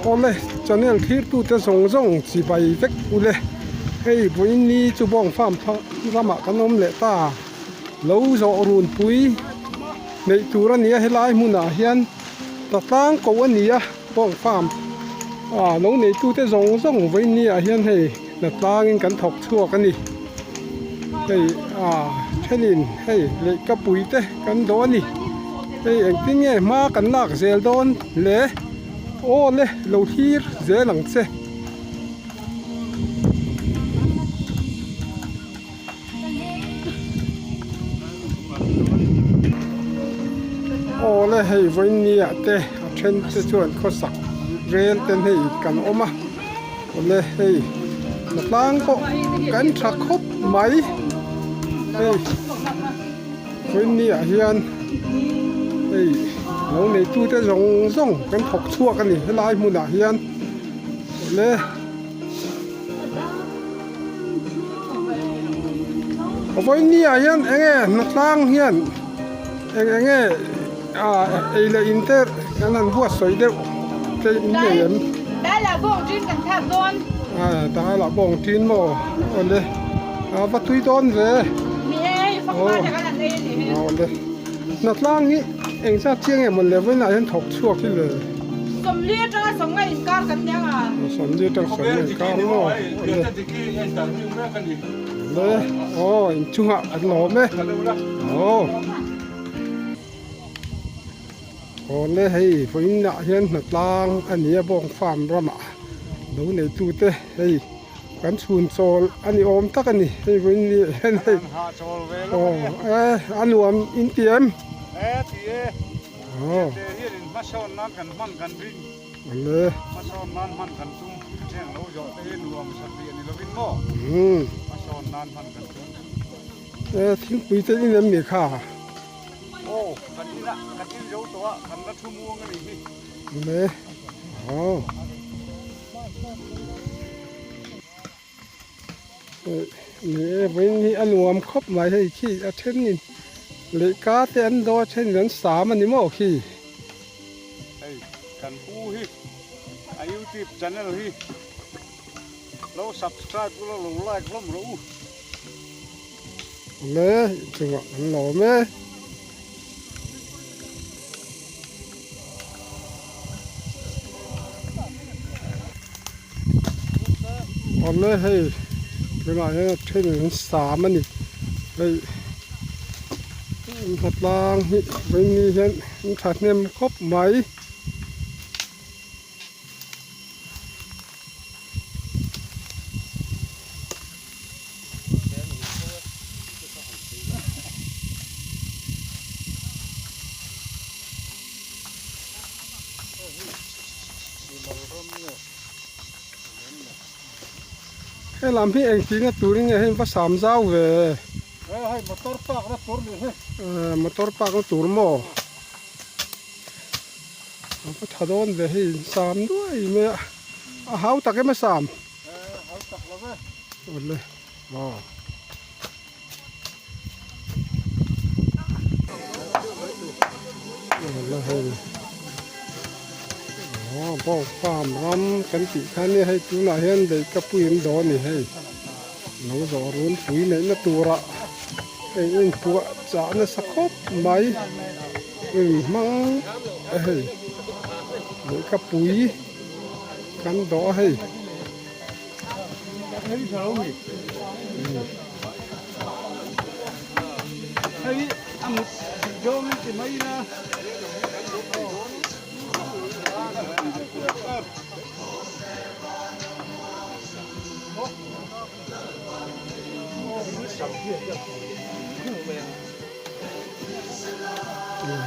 Awle channel thirtute zawng zawng chibai vek ule hei vawiin chu bawng farm ramah kan awm leh ta lo zawh runpui neih tur a ni a helai hmunah hian ta tlang koh a ni a bawng farm ah lo neitute zawng zawng vawiin ah hian hei hna tlangin kan thawk chhuak a ni hei ah thenin hei lehkapui te kan dawh a ni hei engtin nge hma kan lak zel dawn le. Aw le lo thlir zel ang che. Aw le hei vawinia te a then te chuan khawsak rel ten hei kan awm a aw le hei hnatlang pawh kan tha khawp mai hei. Vawinia hian hei lo neitute zawng zawng kan thawk chhuak a ni helai hmunah hian awle vawinia hian eng nge hnatlang hian eng eng nge ah ei leh in te kan han buatsawi deuh te in nei em dailah bawng tin maw awle a va tui dawn ve. Awle hnatlang hi eng zat chiang nge mawn le vawiinah hian thawk chhuak hi le. Sawmli atanga sawmnga inkar kan nia nga. Sawmli atanga sawmnga inkar maw awle awle aw inchungah an lawm e aw awle hei vawiinah hian hnatlang a ni a bawng farm ramah lo neitute hei. Kan chhun chawl a ni awm tak a ni hei vawiin ni ah hian hei aw e a nuam in ti em? E ti e aw te hian in hmasawn nan kan hman kan ring ale hmasawn nan hman kan tum heng lo zawh te hi nuam satliah ni lovin maw hmasawn nan hman kan tum e thingpui te in em ni kha aw kan in a kan in zo tawh a kan la thu muang a ni hi ale aw. Ni e vawiin hi a nuam khawp mai hei khi a thenin lehka te an daw a thenin an sam a ni maw khi. Hei kan pu hi a youtube channel hi lo subscribe ula lo like hlawm rawh u. Awle chungah an lawm e. Awle hei tunah hian a then an sam a ni hei hnatlang hi vawiin ni hian an thahnem khawp mai. He lam hi engtin a turin nge hei va sam zau ve hei motor park na tur ni hi motor park na tur maw a va tha dawn ve hei sam duai mai a a hau tak em a sam hau tak lo ve awle aw. Aw bawng farm ram kan tih kha nia hei tunah hian leihkapui an dawn a ni hei lo zawh runpui neihna turah hei inpuah chah nasa khawp mai in hmang a hei leihkapui kan dawh a hei.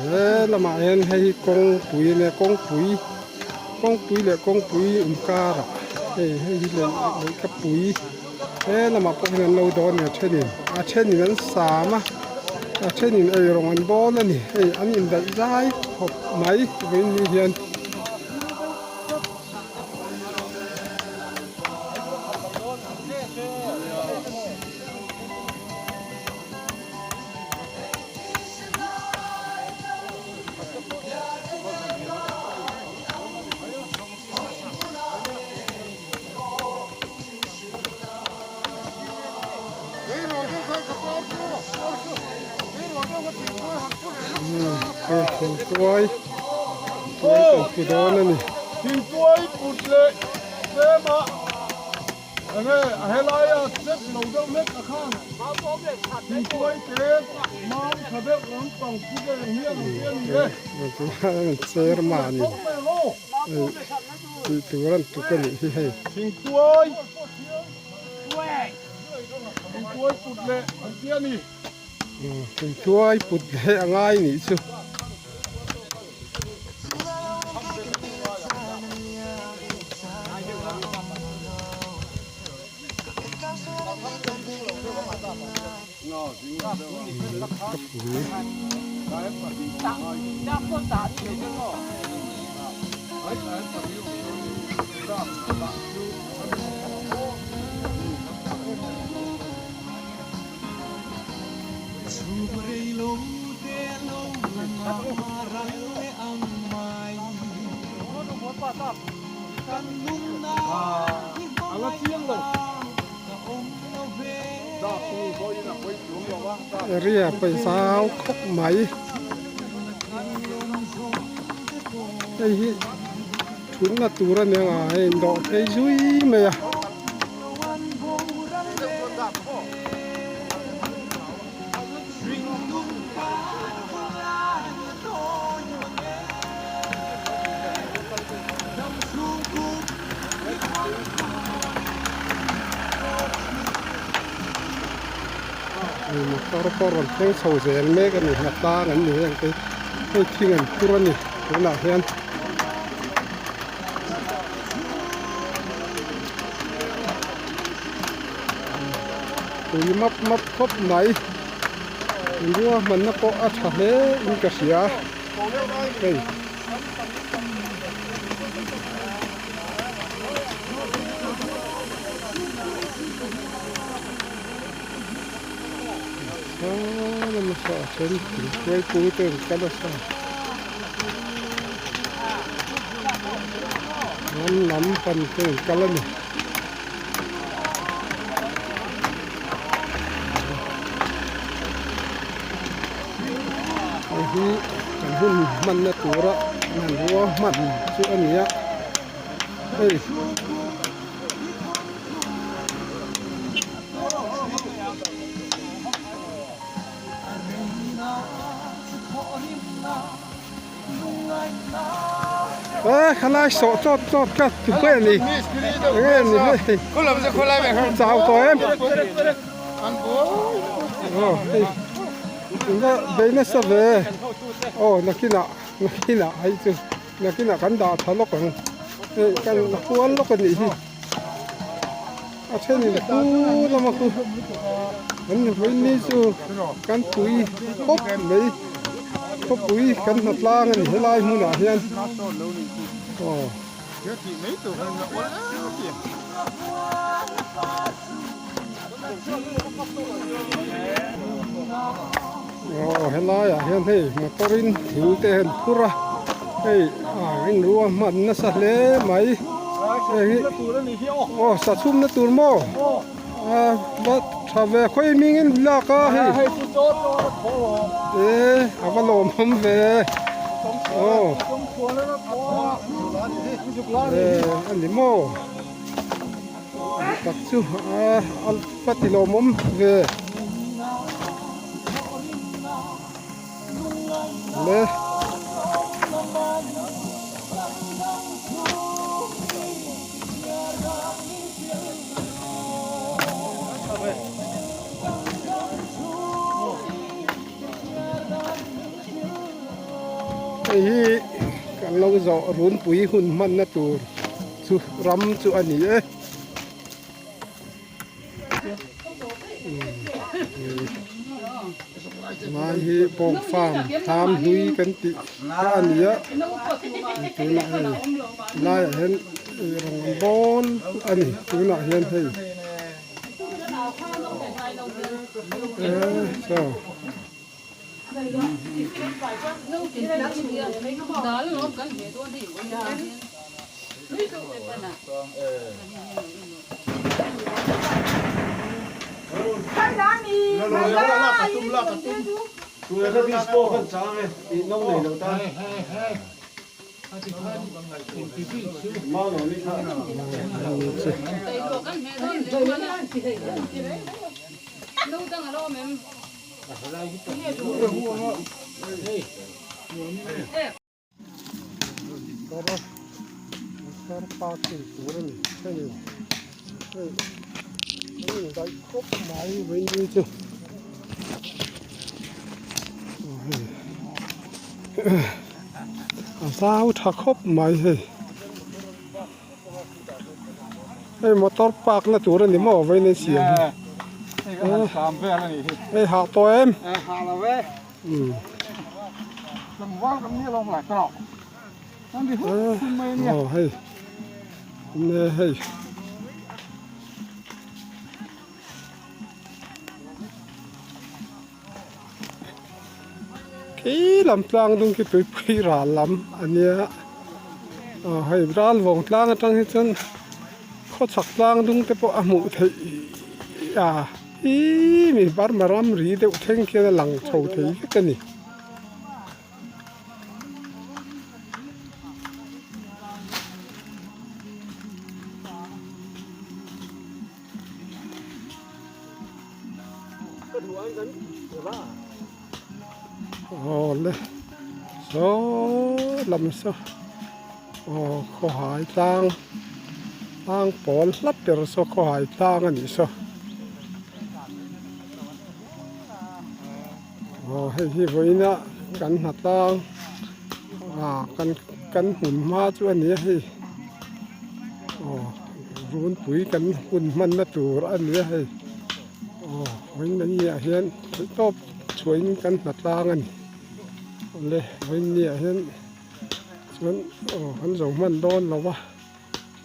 He lamah hian hei hi kawngpui a nia kawngpui kawngpui leh kawngpui inkarah hei hei hi leh lehkhapui he lamah pawh hian an lo dawn a ni a thenin a thenin an sam a a thenin eirawng an bawl a ni hei an indaih zai khawp mai vawiin ni hian. Hei thingtuai tuai kan pu dawn a ni. Thingtuai put leh tlem a enge a helaia step lo deuh hlek a khan thingtuai te mam tha deuh lampang pu vel ang hian ang te a ni e. Chuan chairman in tih tur an tuk a nih hi hei. Thingtuai thingtuai put leh ang te a ni. Thingtuai put leh a ngai nih chu. Area paizau khawp mai hei hi thutna tur a nia hei dawh phei zui mai a. Motor pawh rawn thleng chho zel mek a ni hnatlang an ni heng te hei thing an phur a ni tunah hian. Tui map map khawp mai ruahmanna pawh a tha hle in ka hria hei. Nasa a then thingtuai te an kal a sa ram lam pan te an kal a ni. Hei hi kan hun hmanna tura hmanrua hman chu a ni a hei. Ê khalai sawh chawt chawt ka ti khawi a ni enge a ni hei chau tawh em aw hei inla bei nasa ve aw nakinah nakinah hei chu nakinah kan dah tha lawk ang hei kan la kual lawk a nih hi. A thenin pu lama khu an vawiin ni chu kan pui khawp mai khawpui kan hna tlang a ni helai hmunah hian aw. Aw helaiah hian hei motor in thing te an phur a hei a inrua hman nasa hle mai hei hi aw sa chhumna tur maw a va tha ve khawi hmingin lak a hei e a va lawmawm ve aw e a ni maw. Tak chu a va ti lawmawm ve le. Hei hi kan lo zawh runpui hun hmanna tur. Chu ram chu a ni e. Lai hi bawng farm thlam hlui kan tih kha a ni a tunah hei laiah hian rawng an bawl a ni tunah hian hei saw. Motor motor parking tur a ni hei hei an indaih khawp mai vaini chu aw hei a zau tha khawp mai hei hei motor park na tur a ni maw vaini siam hi hei hah tawh em. Aw hei ne hei khi lam tlang dung khi tuipui ral lam a nia aw hei ral vawng tlang atang hi chuan khawchhak tlang dung te pawh a hmuh theih a. Ih mi Burma ramri deuh thleng khian a lang chho thei vek a ni. Aw le saw lam saw aw khawhai tlang tlang pawl hla ber saw khawhai tlang a nih saw aw hei hi vawiina kan hna tlang ah kan kan hmun hma chu a ni a hei aw runpui kan hun hmanna tur a ni a hei aw vawiin an ni ah hian theihtawp. Chhuahin kan hna tlang a ni awle vawiin ah hian chuan aw kan zo hman dawn lo va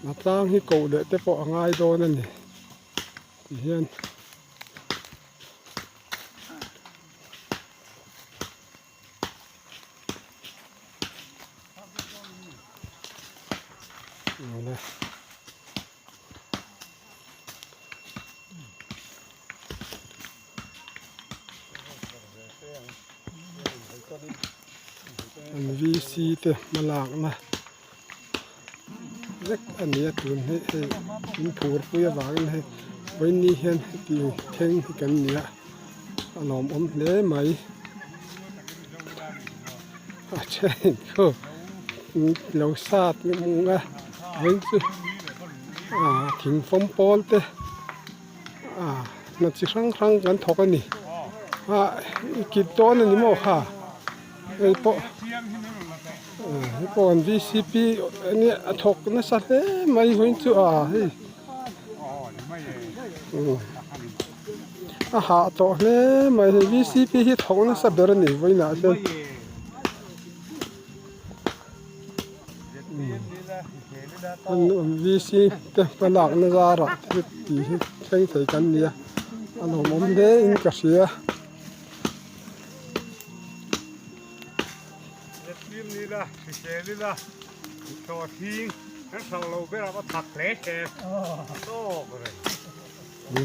hna tlang hi koh leh te pawh a ngai dawn a ni ti hian. Awle. An VC te hmalakna vek a ni a tun hi hei in phur pui avangin hei vawiin hian heti thleng hi kan ni a a lawmawm hle mai a then chu lo sat a vawiin chu ah thing fawm pawl te. Ah hna chi hrang hrang kan thawk a ni ah i kit dawn a ni maw kha hei pawh ah hei pawh an vcp ania a thawk nasa hle mai vawiin chu ah hei a hah tawh hle mai hei vcp hi thawk nasa ber a ni vawiinah hian. VC te hmalakna zarah te tih hi thleng thei kan ni a a lawmawm hle in ka hria.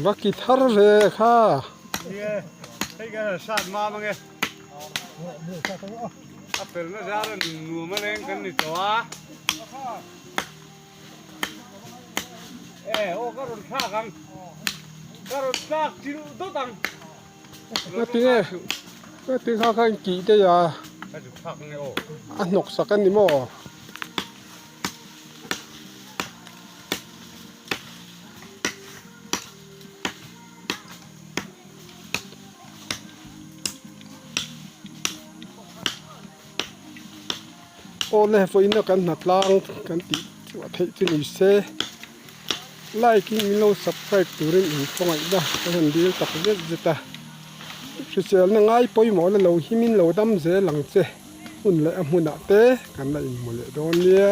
Va ki thar ve kha. A felna zar a nun nuam a leng kan ni tawh a. E aw ka rawn thlak ang. Ka rawn thlak chilh dawt ang. Nga tinge nga ti kha kha in kih daih a. Ka zuk thlak nge aw. A hnawk sak a ni maw. Awle vawiina kan hna tlang kan tih chhuah theih chu ni se like in min lo subscribe turin in khawngaihna ka han dil tak zet zet a hriselna ngai pawimawh la lo himin lo dam zel ang che hun leh a hmunah te kan la inhmu leh dawn nia.